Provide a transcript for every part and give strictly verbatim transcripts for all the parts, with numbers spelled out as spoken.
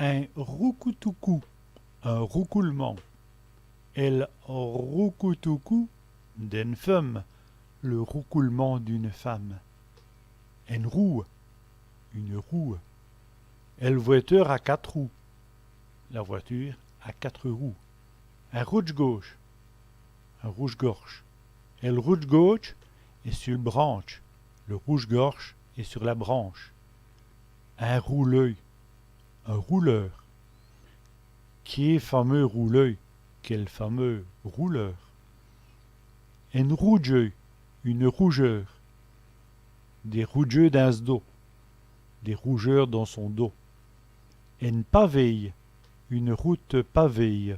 In roucoutoucou, un roucoulement. El roucoutoucou d'ène feume, le roucoulement d'une femme. Ène roue, une roue. El vwèteûre a quate roûes, la voiture à quatre roues. In roudje-gôche, un rouge-gorge. El roudje-gôche èst su l' brantche, le rouge-gorge est sur la branche. In rouleû, un rouleur. Qué fameûs rouleû, quel fameux rouleur. Ène roudjeû, une rougeur. Dès roudjeûs dins s' dos, des rougeurs dans son dos. Ène pavéye, une route pavée.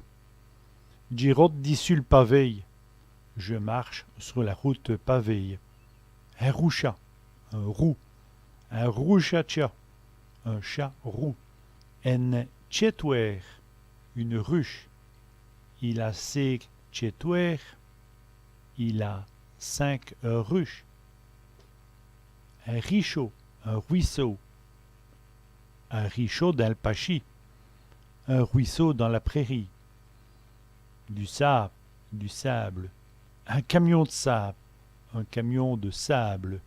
Dji rote dissu l' pavéye, je marche sur la route pavée. In roucha, un roux. In roucha-tcha, un chat roux. Ène tchètwêre, une ruche. Il a cénq tchètwêres, il a cinq ruches. In richot, un ruisseau. In richot dins l' pachî, un ruisseau dans la prairie. Du sâbe, du sable. In camion d' sâbe, un camion de sable.